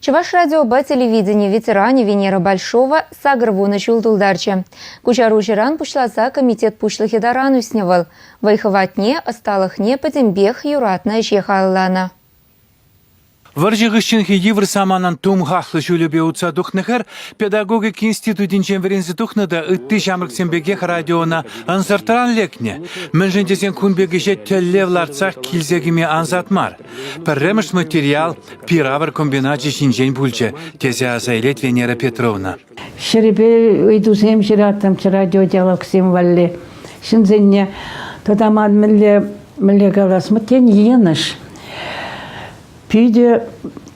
Чӑваш радиопа телевидени ветеранӗ Венера Большова 80 ҫул тултарчӗ. Куҫаруҫӑран пуҫласа комитет пуҫлӑхӗ таран ӳснӗ вӑл. Вӑй-хӑватне, ӑсталӑхне пӗтӗмпех юратнӑ ӗҫе халалланӑ. Вӑрҫӑ хыҫҫӑнхи йывӑр саманан тумхахлӑ ҫулӗпе утса тухнӑ хӗр педагогика институтӗнчен вӗренсе тухнӑ та ытти ҫамрӑксем пекех радиона ӑнсӑртран лекнӗ. Мӗншӗн тесен кун пек ӗҫе тӗллев лартсах килсе кӗме ансат мар. Пӗрремӗш материал пир-авӑр комбиначӗ ҫинчен пулчӗ, тесе аса илет Венера Петровна. Ҫӗрӗпе ыйтусем ҫыраттӑмччӗ радиодиалогсем валли. Ҫынсене тата ман мӗнле мӗнле калас, тен, йӑнӑш. Питӗ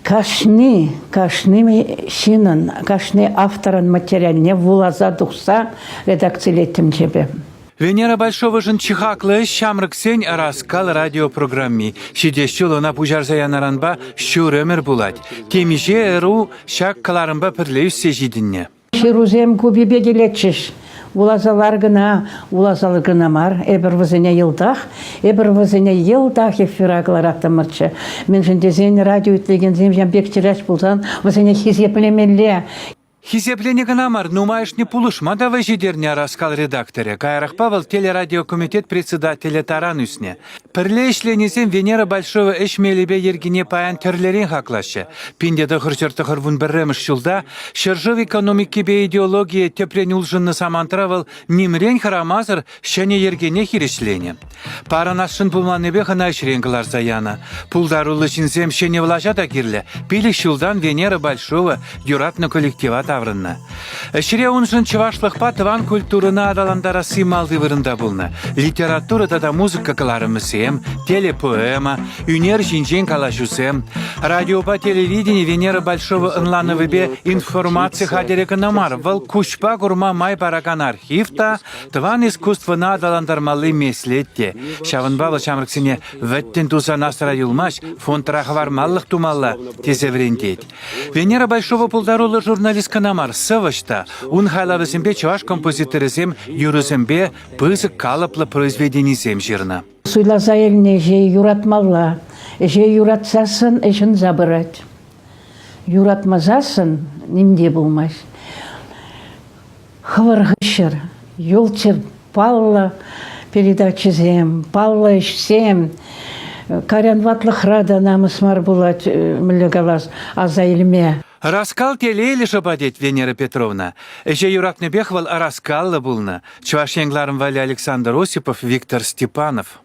кашни, кашни ҫыннӑн, кашни авторӑн материалне вуласа тухса редакцилеттӗмччӗ эпӗ. Венера Большовӑшӑн чи хаклӑ ӗҫ ҫамрӑксен ӑраскал радиопрограмми. Ҫитес ҫул ӑна пуҫарса янӑранпа ҫур ӗмӗр пулать. Темиҫе ӑру ҫак кӑларӑмпа пӗрле ӳссе ҫитӗннӗ. Ҫырусем купипе килетчӗҫ. Вуласа лар кӑна, вуласа лар кӑна мар. Эпир вӗсене йӑлтах, эпир вӗсене йӑлтах эфира кӑлараттӑмӑрччӗ. Мӗншӗн тесен радио итлекенсем ҫав пек чӗрес пулсан вӗсене хисеплемелле. Хисепленӗ кӑна мар, нумайӑшне пулӑшма та вӑй ҫитернӗ Ӑраскал редакторӗ. Каярахпа вӑл телерадиокомитет председателӗ таран ӳснӗ. Пӗрле ӗҫленисем Венера Большова ӗҫ мелӗпе йӗркине паян тӗрлӗрен хаклаҫҫӗ. 1991 ҫулта ҫӗршыв экономикипе идеологийӗ тӗпрен улшӑннӑ самантра вӑл нимрен хӑрамасӑр ҫӗнӗ йӗркене хирӗҫленӗ. Парӑнасшӑн пулманнипех ӑна ӗҫрен кӑларса янӑ. Пултаруллӑ ҫынсем ҫӗнӗ влаҫа та кирлӗ. Пилӗк ҫултан Венера Большова юратнӑ коллектива таврӑннӑ. Ӗҫре уншӑн чӑвашлӑхпа тӑван культурӑна аталантарасси малти вырӑнта пулнӑ. Литература тата музыка кӑларӑмӗсем, телепоэма, ӳнер ҫинчен калаҫусем, радиопа телевидени Венера Большова ӑнланӑвӗпе информаци хатӗрӗ кӑна мар, вӑл куҫпа курма май паракан архив та, тӑван искусствӑна аталантармалли меслет те. Ҫавӑнпа вӑл ҫамрӑксене вӗттӗн тусан асра юлмасть, фондра хӑвармаллӑх тумалла, тесе вӗрентет. Венера Большова пултаруллӑ журналист кӑна мар, сӑвӑҫ та. Ун хайлавӗсемпе чӑваш композиторӗсем юрӑсемпе пысӑк калӑплӑ произведенисем ҫырнӑ. Суйласа илнӗ ӗҫе юратмалла. Ӗҫе юратсассӑн ӗҫ ӑнса пырать. Юратмасассӑн ним те пулмасть. Хӑвӑр хыҫҫӑр юлччӑр паллӑ передачӑсем, паллӑ ӗҫсем. Кайран ватлӑхра та намӑс мар пулать, мӗнле калас, аса илме. Ӑраскал телейлӗ шӑпа, тет Венера Петровна. Ӗҫе юратнипех вӑл ӑраскаллӑ пулнӑ. Чӑваш Ен кӑларӑм валли Александр Осипов, Виктор Степанов.